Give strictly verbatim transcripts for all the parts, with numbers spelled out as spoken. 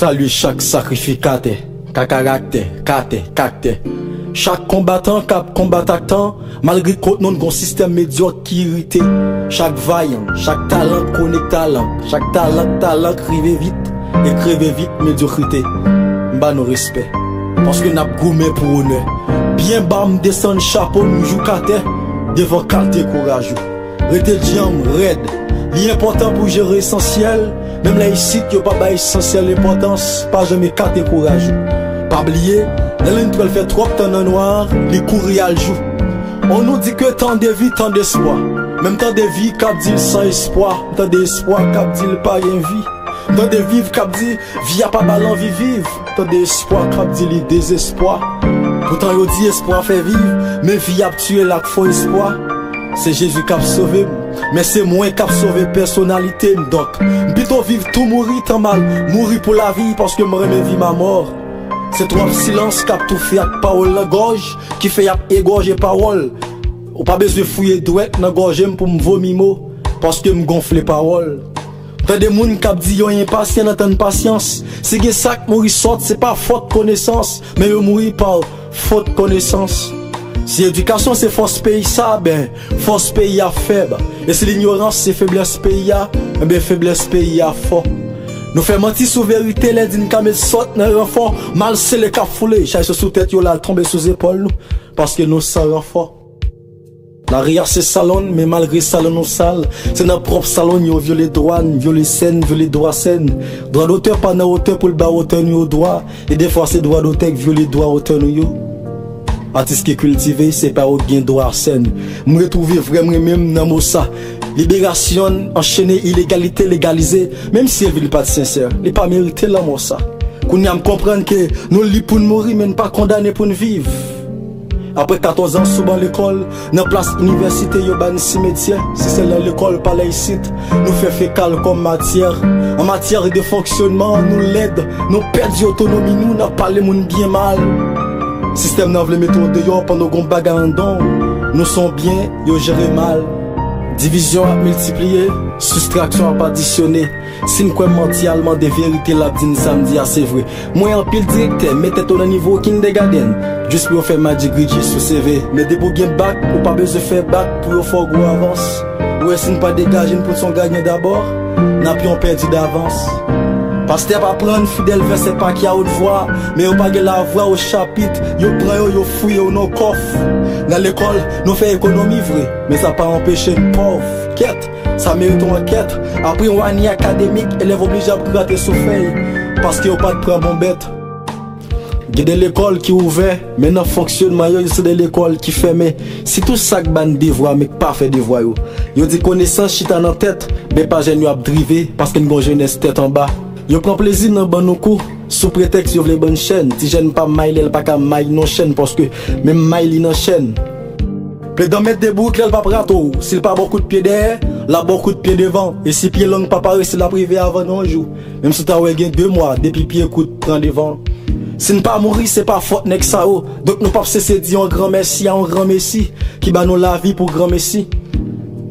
Salye chak sakrifikatè, ka karaktè, katè, kaktè. Chak konbatan k ap konbat ak tan, malgre kont nou n gon sistèm medyòk ki irite. Chak vayan, chak talan k konek talan, chak talan k talan k rive vit e k rive vit medyokrite. M ba nou respè, paske n ap goumen pou onè. Byen ba m desann chapo m jouk atè devan kalte kouraj ou. Rete djanm, rèd. Li enpòtan pou jere esansyèl, menm lè isit yo pa bay esansyèl enpòtans, pa janm ekate kouraj ou. Pa bliye, lè lin twèl fè twòp tan nan nwa, li kouri al jou. On nou di ke tan de vi, tan despwa. Menm tan de vi k ap di l san espwa, tan de espwa k ap di l pa gen vi. Tande viv k ap di, vi a pa ba l anvi viv. Tande espwa k ap di li dezespwa. Poutan yo di espwa fè viv, men vi ap tiye l ak fo espwa. Se Jezi k ap sove m, men se mwen k ap sove pèsonalite m. Donk, m pito viv tou mouri tan mal, mouri pou lavi, paske m renmen vi m amò. Se twòp silans k ap toufe ak pawòl nan gòj, ki fè y ap egòje pawòl. Ou pa bezwen fouye dwèt nan gòje m pou m vomi mo, paske m gonfle pawòl. Tande moun k ap di yo enpasyan nan tann pasyans. Si gen sa k mouri sòt, se pa fòt konesans, men yo mouri pa fòt konesans. Si edikasyon se fòs peyi sa, ben, fòs peyi a fèb. E si linyorans se feblès peyi a, enben, feblès peyi a fò. Nou fè manti sou verite, lè di n ka met sòt nan ranfò, mal sele k ap foule, chay sou tèt yo la tonbe sou zepòl nou, paske nou san ranfò. Lari a se salon n, men malgre salon nou sal, se nan pwòp salon n yo vyole dwa n, vyole sèn, vyole dwa sèn. Dwa dotè pa nan wotè pou l ba wotè nou yo dwa, e defwa se dwa dotè k vyole dwa wotè nou yo. Atis ki kiltive, se pa yo k gen dwa sèn. M retwouve vrè m renmen m nan mo sa. Liberasyon n anchene ilegalite legalize, menm si Evil pa t sensè, li pa merite lanmò sa. Kounye a m konprann ke nou lib pou n mouri, men n pa kondane pou n viv. Apre katòz an sou ban lekòl, nan plas inivèsite yo ba n simetyè, si se nan lekòl palè isit, nou fè fekal kòm matyè. An matyè de fonksyonman, nou lèd, nou pèdi otonomi nou, n ap pale moun byen mal. Sistèm nan vle mete w deyò pandan w gon bagay anndan w. Nou se yon byen, yo jere mal. Divizyon ap miltipliye, sistraksyon ap adisyone. Si n kwè manti al mande verite, l ap di n sa m di a se vre. Mwen anpil direktè, met tèt ou nan nivo kindergarten, jis pou yo fè Magic Gridji sou C V. Men depi w gen bak, ou pa bezwen fè bak pou yo fè w gwo avans. Ou wè si n pa degaje n pou n se yon gadyen dabò, n ap yon pèdi davans. Pastè ap aprann fidèl vèsè pa ki a wot vwa, men yo pa gen lavwa o chapit, yo pran yo, yo fouye yo nan kòf. Nan lekòl, nou fè ekonomi vre, men sa pa anpeche n pòv. Kèt! Sa merite yon ankèt. Apre yon ane akademik, elèv oblije ap grate sou fèy, paske yo pa t pran bon bèt. Gen de lekòl ki ouvè, men nan fonksyonman yo, se de lekòl ki fèmen. Sitou sa k ba n devwa, men k pa fè devwa yo. Yo di konesans chita nan tèt, men pa jèn yo ap drive, paske n gon jenès tèt anba. Yo pran plezi nan ban nou kou, sou pretèks yo vle ban n chèn. Ti jèn pa may lè l pa ka may non chèn, paske menm may li nan chèn. Pledan met debout lè l p ap rate w. Si l pa ba w kout pye dèyè, l ap ba w kout pye devan. E si pye long pa parese, l ap rive avan nan yon jou. Menm si w ta wè gen de mwa depi pye kout pran devan. Si n pa mouri, se pa fòt nèg sa yo. Donk nou p ap sese di yon gran mèsi a yon gran mesi ki ba nou lavi pou granmesi.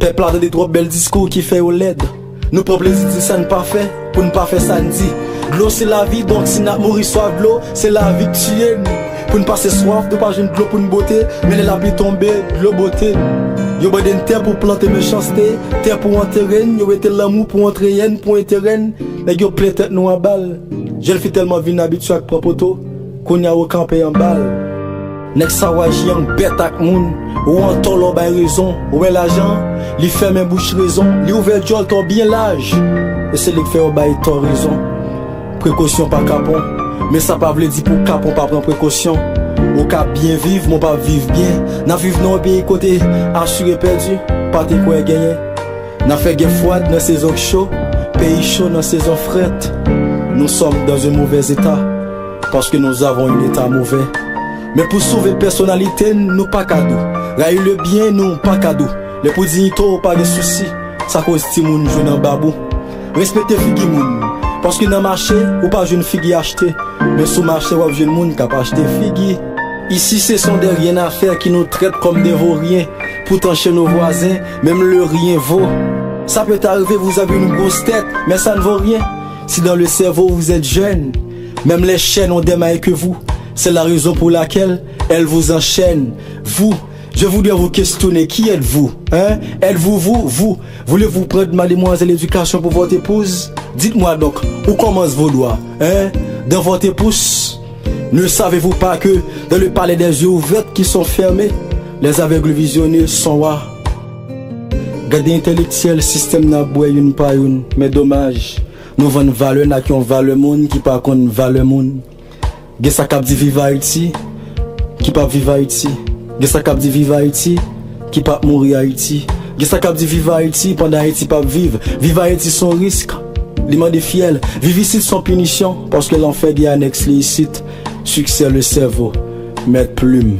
Pèp la tande twòp bèl diskou ki fè yo lèd. Nou pran plezi di sa n pa fè, pou n pa fè sa n di. Dlo se lavi, donk si n ap mouri swaf dlo, se lavi k tiye n. Pou n pase swaf, nou pa jwenn dlo pou n bote, men lè lapli tonbe, dlo bote n. Yo mande n tè pou plante mechanste, tè pou antere n, yo mete lanmou pou antreyè n, pou enterè n. Nèg yo plen tèt nou a bal. Jèn fi tèlman vin abitye ak pran poto, kounye a yo kanpe anba l. Nèg sa w aji an bèt ak moun, ou antò lè w bay rezon. Ou wè lajan, li fèmen bouch rezon, li ouvè djòl tò byen laj. E se li k fè yo bay tò rezon. Prekosyon pa kapon, men sa pa vle di pou kapon pa pran prekosyon. Ou ka byen viv, men w p ap viv byen. N ap viv nan yon peyi kote asire pèdi, pa te kwè genyen. N ap fè gè fwad nan sezon k cho, peyi cho nan sezon frèt. Nous sommes dans un mauvais état, parce que nous avons un état mauvais. Men pou sove pèsonalite n, nou pa ka dou. Rayi le byen, nou pa ka dou. Lè pou diyite w, pa gen sousi. Sa koz timoun jwenn anba bou. Respekte figi moun, paske nan mache, ou pa jwenn figi achte. Men sou mache, w ap jwenn moun k ap achte figi. Ici, ce sont des rien à faire qui nous traitent comme des vauriens. Pourtant, chez nos voisins, même le rien vaut. Ça peut arriver, vous avez une grosse tête, mais ça ne vaut rien. Si dans le cerveau vous êtes jeune, même les chaînes ont des mailles que vous. C'est la raison pour laquelle elles vous enchaînent. Vous, je voudrais vous questionner, qui êtes-vous? Hein? Êtes-vous vous, vous? Voulez-vous prendre mademoiselle éducation pour votre épouse? Dites-moi donc, où commencent vos doigts? Hein? Dans votre pouce? Ne savez-vous pas que dans le palais des yeux ouverts qui sont fermés, les aveugles visionnaires sont rois? Gade entèlektyèl sistèm nan ap bwè youn pa youn, men domaj, nou vann valè n ak yon valè moun ki pa konn valè moun. Gen sa k ap di viv Ayiti, ki p ap viv Ayiti. Gen sa k ap di viv Ayiti, ki p ap mouri Ayiti. Gen sa k ap di viv Ayiti pandan Ayiti p ap viv. Viv Ayiti se yon risk, li mande fyèl. Viv isit se yon pinisyon, paske lanfè gen anèks li isit. Siksè le sèvo, mèt plim.